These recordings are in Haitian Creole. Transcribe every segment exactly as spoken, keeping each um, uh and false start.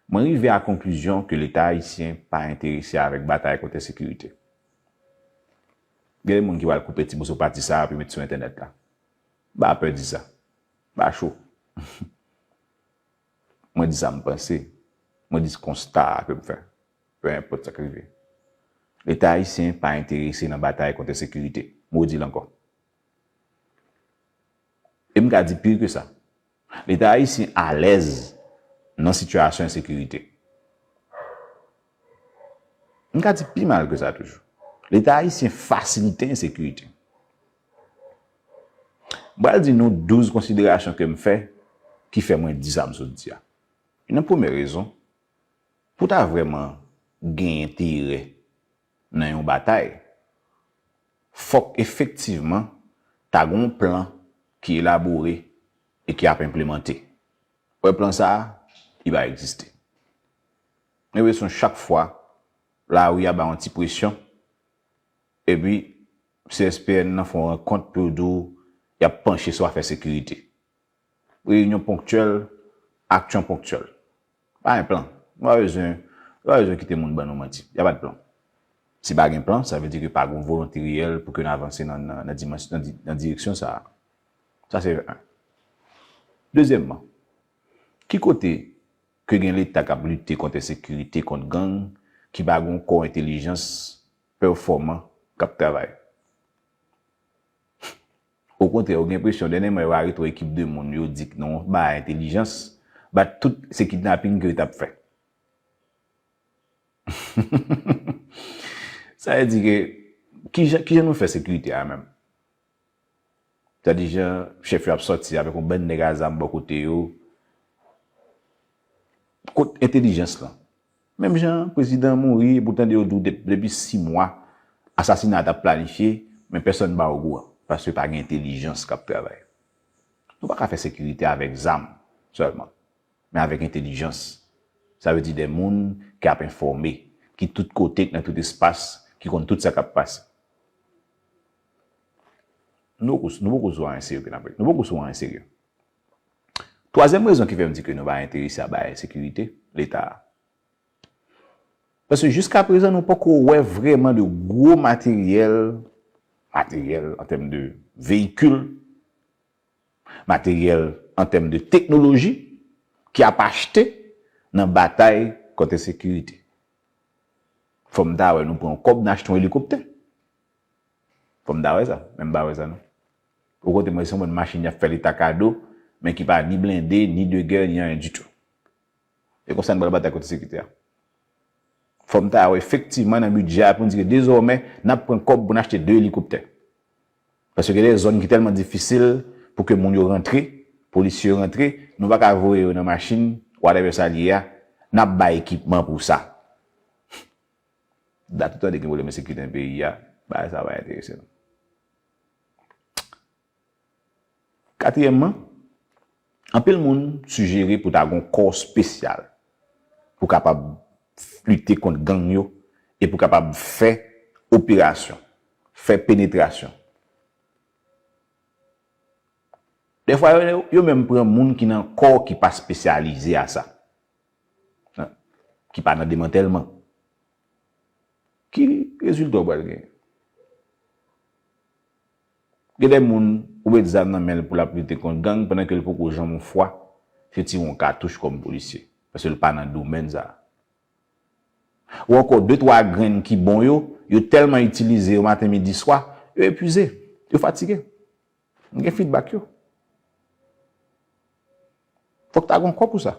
Mwen rive a konklizyon ke Leta ayisyen pa enterese avèk batay kont ensekirite. Gen de moun ki pral koupe ti moso pati sa a pou met sou entènèt la. M pa pè di sa. M pa cho. Mwen di sa m panse. Mwen di konsta a ke m fè. Pe enpòt sa k rive. Leta ayisyen pa enterese nan batay kont ensekirite. M redi l ankò. E m ka di pi ke sa. Leta ayisyen alèz nan sitiyasyon ensekirite. M ka di pi mal ke sa toujou. Leta ayisyen fasilite ensekirite. M pral di nou douz konsiderasyon ke m fè ki fè mwen di sa m sot di a. Youn nan premye rezon, pou ta vrèman gen enterè nan yon batay, fòk efektivman ta gen yon plan ki elabore e ki ap enplemante. Wè plan sa a, li pa egziste. Gen enpresyon chak fwa lari a bay yon ti presyon, epi C S P N nan fè yon rankont pou yo di w y ap panche sou afè sekirite. Reyinyon ponktyèl, aksyon ponktyèl. Pa gen plan. Nou pa bezwen, nou pa bezwen kite moun ban nou manti. Y a pa de plan. Si pa gen plan, sa vle di ke pa gen yon volonte reyèl pou ke n avanse nan, nan, nan dimans-, nan di-, nan direksyon sa a. Sa se en. Dezyèmman, ki kote ke gen Leta k ap lite kont ensekirite, kont gang, ki pa gen yon kò entèlijans pèfòman k ap travay? Okontrè, ou gen enpresyon, dènyèman, yo arete yon ekip de moun, yo di k nan yon bagay entèlijans, bat tout se kidnaping ke yo t ap fè. Sa vle di ke, kijan, kijan nou fè sekirite a menm? Sa di jan chèf yo ap sòti avèk yon bann nèg a zam bò kote yo. Kot entèlijans lan? Menm jan prezidan mouri, epi w tande yo di w de-, depi sis mwa, asasina a t ap planifye, men pèsonn pa okouran, paske pa gen entèlijans k ap travay. Nou pa ka fè sekirite avèk zam sèlman, men avèk entèlijans. Sa vle di de moun ki ap enfòme, ki tout kote, k nan tout espas, ki konn tout sa k ap pase. Nou poko, nou poko sou anyen serye ke n ap, nou poko sou anyen serye. Twazyèm rezon ki fè m di ke nou pa enterese a bay ensekirite, Leta a. Paske jiska prezan, nou poko wè vrèman de gwo materyèl, materyèl an tèm de veyikil, materyèl an tèm de teknoloji ki ap achte nan batay kont ensekirite. Fò m ta wè nou pran yon kòb, n achte yon elikoptè. Fò m ta wè sa, men m pa wè sa non. Okontrè, mwen se yon bann machin y ap fè Leta kado, men ki pa ni blende, ni de gè, ni anyen ditou. E konsa n pral batay kont ensekirite a. Fò m ta wè efektivman nan bidjè a pou n di ke dezòmè, n ap pran kòb pou n achte de elikoptè. Paske gen de zòn ki tèlman difisil pou ke moun yo rantre, polisye yo rantre, nou pa ka voye yo nan machin, whatever sa l ye a, n ap bay ekipman pou sa. Dat ou tande gen pwoblèm ensekirite nan peyi a, bagay sa pa enterese nou. Katriyèmman, anpil moun sijere pou ta gen yon kò espesyal pou kapab lite kont gang yo e pou kapab fè operasyon, fè penetrasyon. Dèfwa, yo, yo menm pran moun ki nan kò ki pa espesyalize a sa, ki pa nan demantèlman. Ki rezilta w pral genyen? Gen de moun ou met zam nan men l pou l ap lite kont gang pandan ke l poko janm yon fwa se tire yon katouch kòm polisye, paske l pa nan domèn sa a. Ou ankò de twa grenn ki bon yo, yo tèlman itilize yo maten, midi, swa, yo epuize, yo fatige. M gen feedback yo. Fòk ta gen yon kò pou sa.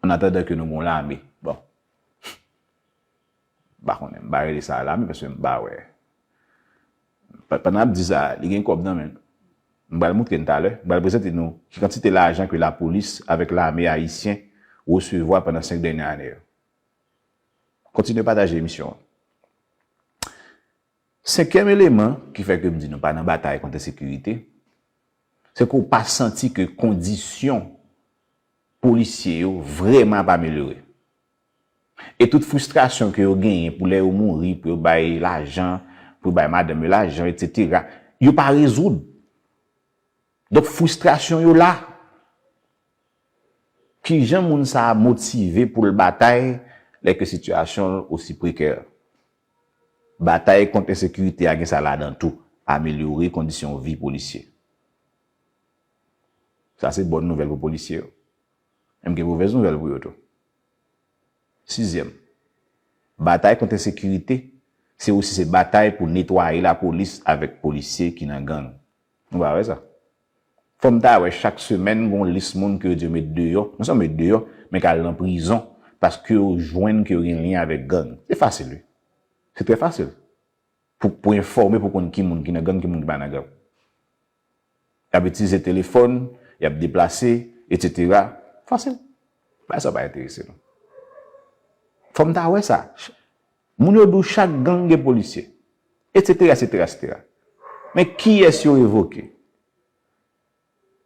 An atandan ke nou gen yon lame. Bon. M pa konnen, m pa rele sa lame paske m pa wè. Pa-, pandan n ap di sa, li gen kòb nan men l. M pral montre n talè, m pral prezante nou ki kantite lajan ke lapolis avèk lame ayisyen resevwa pandan senk dènye ane yo. Kontinye pataje emisyon an. Senkyèm eleman ki fè ke m di nou pa nan batay kont ensekirite, se ke w pa santi ke kondisyon polisye yo vrèman ap amelyore. E tout fristrasyon ke yo genyen pou lè yo mouri, pou yo bay lajan, pou yo bay madanm yo lajan, etsetera, yo pa rezoud. Donk, fristrasyon yo la. Kijan moun sa a motive pou l batay lè ke sitiyasyon l osi prekè? Batay kont ensekirite a gen sa ladan tou, amelyore kondisyon vi polisye. Sa se bòn nouvèl pou polisye yo. Men m gen movèz nouvèl pou yo tou. Sizyèm, batay kont ensekirite, se osi se batay pou netwaye lapolis avèk polisye ki nan gang. Nou pa wè sa? Fò m ta wè chak semèn gon lis moun ke yo di yo met deyò, non sèlman met deyò, men k al nan prizon paske yo jwenn ke yo gen lyen avèk gang. Se fasil, wi. Se trè fasil. Pou, pou enfòme, pou konn ki moun ki nan gang, ki moun ki pa nan gang. Y ap itilize telefòn, y ap deplase, etsetera. Fasil. Bagay sa pa enterese nou. Fò m ta wè sa. Moun yo di w chak gang gen polisye, etsetera, etsetera, etsetera. Men kiyès yo revoke?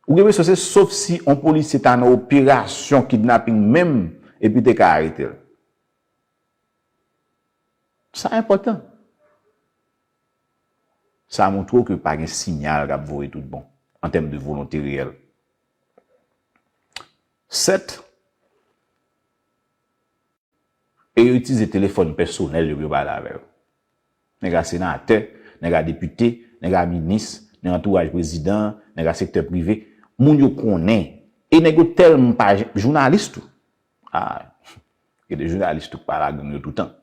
Ou gen enpresyon se sof si yon polisye ta nan operasyon kidnaping menm, epi te ka arete l. Sa enpòtan. Sa montre w ke pa gen siyal k ap voye tout bon, an tèm de volonte reyèl. Sèt, e yo itilize telefòn pèsonèl yo pou yo pale avè yo. Nèg la senatè, nèg la depite, nèg la minis, nan antouraj prezidan, nèg la sektè prive. Moun yo konnen. E nèg yo tèlman pa jan-, jounalis tou. Ah, gen de jounalis tou k pa la gang yo toutan.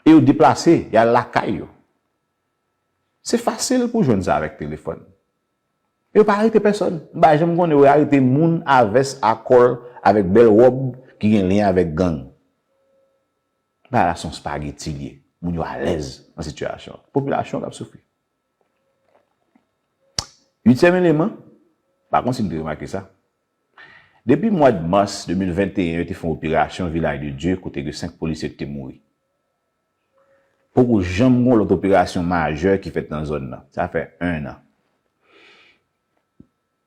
E yo deplase, y al lakay yo. Se fasil pou jwenn sa avèk telefòn. Yo pa arete pèsòn. M pa janm konnen yo arete moun a vès, a kòl, avèk bèl wòb ki gen lyen avèk gang. Bagay la se yon spageti l ye. Moun yo alèz nan sitiyasyon an. Popilasyon an k ap soufri. Uityèm eleman, pa konn si n te remake sa. Depi mwa mas de mil venteyen, yo te fè yon operasyon Vilaj de Dye kote ke senk polisye te mouri. Poko janm gon lòt operasyon majè ki fèt nan zòn nan. Sa fè en an.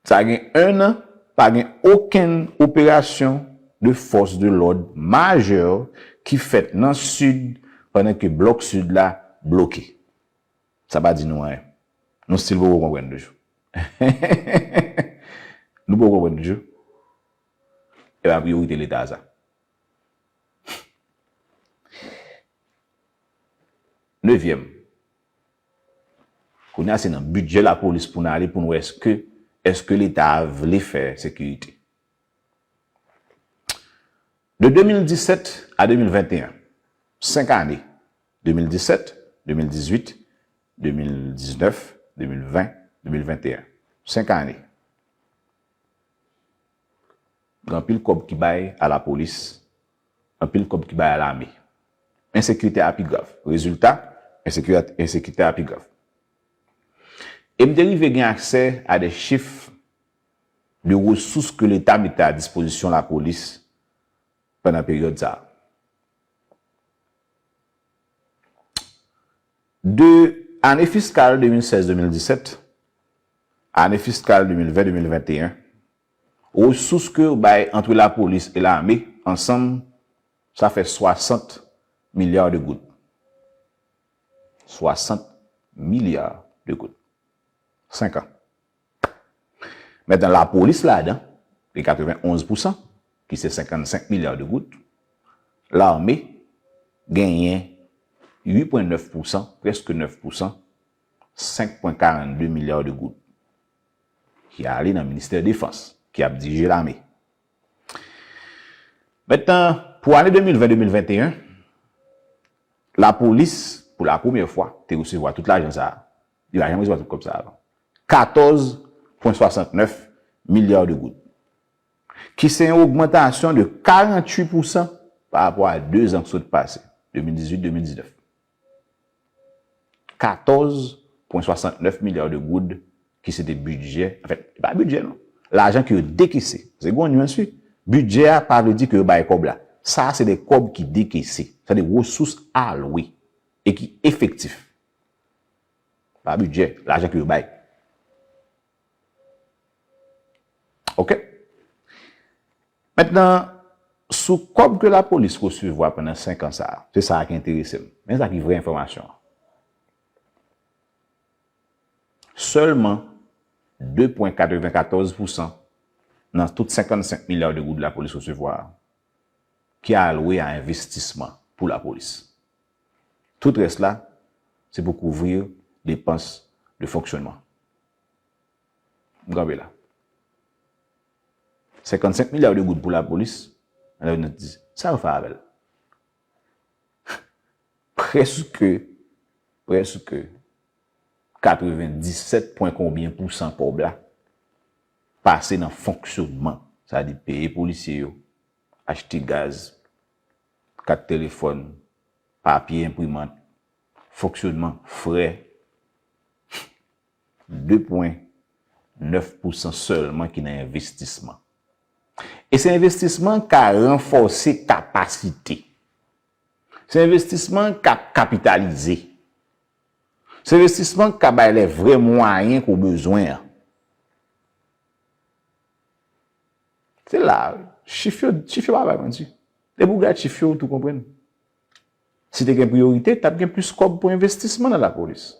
Sa gen en an, pa gen okenn operasyon de fòs de lòd majè ki fèt nan Sid pandan ke blòk Sid la bloke. Sa pa di nou anyen. Nou still poko konprann toujou. Nou poko konprann toujou. E pa priyorite Leta sa. Nevyèm. Kounye a se nan bidjè lapolis pou n ale pou n wè èske, èske Leta a vle fè sekirite. De de mil disèt a de mil venteyen, senk ane, de mil disèt, de mil dizuit, de mil diznèf, de mil ven, de mil venteyen, senk ane. Gen anpil kòb ki bay a lapolis, anpil kòb ki bay a lame. Ensekirite a pi grav. Rezilta, ensekirite, ensekirite a pi grav. E m te rive gen aksè a de chif de resous ke Leta mete a dispozisyon lapolis pandan peryòd sa a. De ane fiskal de mil sèz de mil disèt, ane fiskal de mil ven de mil venteyen, resous ke yo bay ant lapolis e lame ansanm, sa fè swasant milya de goud. Swasant milya de goud. Senk an. Mentnan, lapolis ladan, li katrevenn onz pousan, ki se senkannsenk milya de goud. Lame genyen uit pwen nèf pousan, prèske nèf pousan, senk pwen karannde milya de goud, ki ale nan Ministè Defans, ki ap dirije lame. Mentnan, pou ane de mil ven de mil venteyen, lapolis, pou la premyè fwa, te resevwa tout lajan sa a. Li pa janm resevwa tout kòb sa a avan. Katòz pwen swasantnèf milya de goud, ki se yon ogmantasyon de karanntuit pousan pa rapò a de zan k sot pase, de mil dizuit de mil diznèf. Katòz pwen swasantnèf milya de goud ki se te bidjè, anfèt, se pa bidjè non. Lajan ke yo dekese. Se gon nyans wi. Bidjè a pa vle di ke yo bay kòb la. Sa a se de kòb ki dekese. Se de resous alwe e ki efektif. Pa bidjè, lajan ke yo bay. Oke? Mentnan, sou kòb ke lapolis resevwa pandan senk an sa a, se sa a ki enterese m. Men sa ki vrè enfòmasyon an. Sèlman de pwen katrevenkatòz pousan nan tout senkannsenk milya de goud lapolis resevwa a, ki alwe a envestisman pou lapolis. Tout rès la, se pou kouvri depans de fonksyonman. M kanpe la. Senkannsenk milya de goud pou lapolis, sa yo fè avè l? Prèske, prèske katrevendisèt pwen konbyen pousan kòb la pase nan fonksyonman, sa di peye polisye yo, achte gaz, kat telefòn, papye enprimant, fonksyonman, frè. De pwen nèf pousan sèlman ki nan envestisman. E se envestisman ka ranfòse kapasite. Se envestisman k ap kapitalize. Se envestisman k ka bay lè vrè mwayen ke w bezwen an. Se la, chif yo, chif yo pa bay manti. Depi w gad chif yo, ou tou konprann. Si te gen priyorite, t ap gen plis kòb pou envestisman nan lapolis.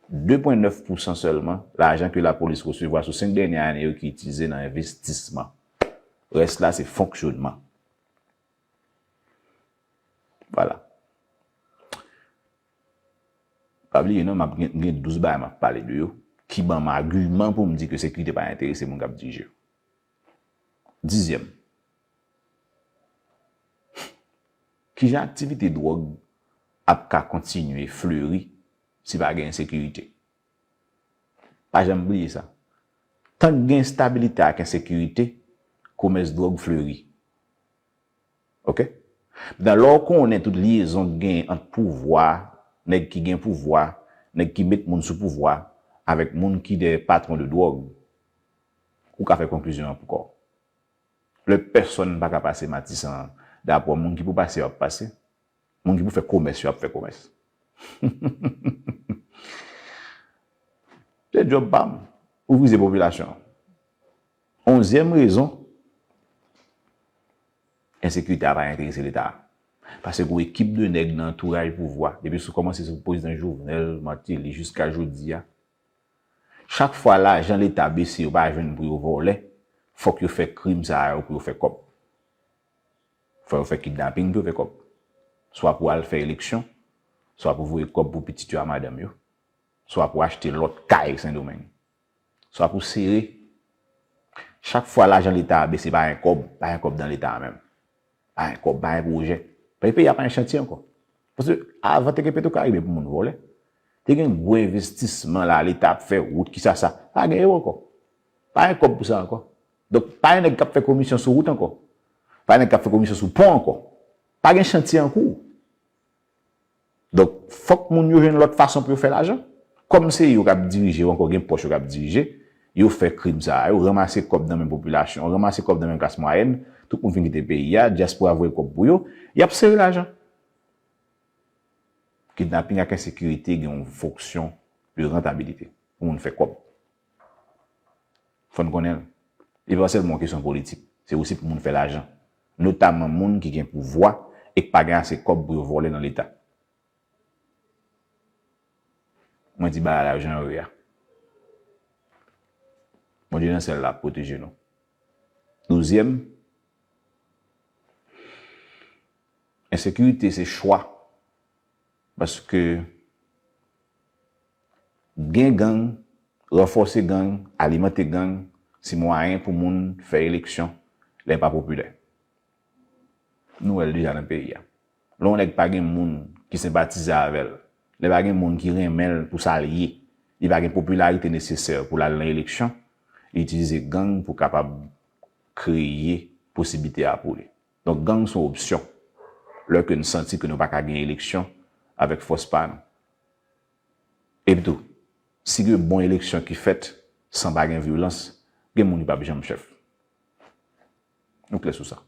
De pwen nèf pousan sèlman lajan ke lapolis resevwa sou senk dènye ane yo ki itilize nan envestisman. Rès la se fonksyonman. Vwala. Pa bliye non, m ap gen, gen douz bagay m ap pale de yo, ki ban m agiman pou m di ke sekirite pa enterese moun k ap dirije yo. Dizyèm, kijan aktivite dwòg ap ka kontinye fleri si pa gen ensekirite? Pa janm bliye sa. Tank gen enstabilite ak ensekirite, komès dwòg fleri. Oke? Mentnan, lè w konnen tout lyezon k genyen ant pouvwa, nèg ki gen pouvwa, nèg ki met moun sou pouvwa, avèk moun ki de patwon de dwòg, ou ka fè konklizyon an pou kò w. Lè pèsonn pa ka pase Matisan an, dapò moun ki pou pase yo ap pase, moun ki pou fè komès yo ap fè komès. Se djòb pa m, ou vize popilasyon an. Onzyèm rezon, ensekirite a pa enterese Leta. Paske gen yon ekip de nèg nan antouraj pouvwa, depi sou kòmanse sou prezidan Jovenel, Martelly, jiska jodi a, chak fwa lajan Leta bese yo pa jwenn pou yo vòlè, fòk yo fè krim sa yo pou yo fè kòb. Fò yo fè kidnaping pou yo fè kòb. Swa pou al fè eleksyon, swa pou voye kòb pou pitit yo a madanm yo, swa pou achte lòt kay Sendomeng, swa pou sere. Chak fwa lajan Leta a bese, pa gen kòb, pa gen kòb nan Leta a menm. Pa gen kòb, pa gen pwojè. Peyi, peyi a pa gen chantye ankò. Paske avan te gen Petwokaribe pou moun vòlè. Te gen gwo envestisman la, Leta ap fè wout, kisa sa. Pa gen yo ankò. Pa gen kòb pou sa ankò. Donk, pa gen nèg k ap fè komisyon sou wout ankò. Pa gen nèg k ap fè komisyon sou pon ankò. Pa gen chantye an kou. Donk, fòk moun yo jwenn lòt fason pou yo fè lajan. Kòm se yo k ap dirije, yo ankò gen pòch yo k ap dirije, yo fè krim sa a, yo ranmase kòb nan men popilasyon, ranmase kòb nan men klas mwayèn, tout moun fin kite peyi a, dyaspora voye kòb pou yo, y ap sere lajan. Kidnaping ak ensekirite gen yon fonksyon de rantabilite pou moun fè kòb. Fò n konnen l. Li pa sèlman yon kesyon politik, se osi pou moun fè lajan, notaman moun ki gen pouvwa e k pa gen ase kòb pou yo vòlè nan Leta. Mwen di bagay la jan yo ye a. Bondye nan syèl la ap pwoteje nou. Douzyèm, ensekirite se chwa. Paske gen gang, ranfòse gang, alimante gang, se mwayen pou moun fè eleksyon lè l pa popilè. Nou wè l deja nan peyi a. Lè yon nèg pa gen moun ki senpatize avè l, lè pa gen moun ki renmen l pou sa l ye, li pa gen popilarite nesesè pou l al nan eleksyon, li itilize gang pou kapab kreye posiblite a pou li. Donk, gang se yon opsyon. Lè ke n santi ke nou pa ka gen eleksyon avèk fòs pa nou. Epi tou, si gen bon eleksyon ki fèt san pa gen vyolans, gen moun ki p ap janm chèf. Nou klè sou sa.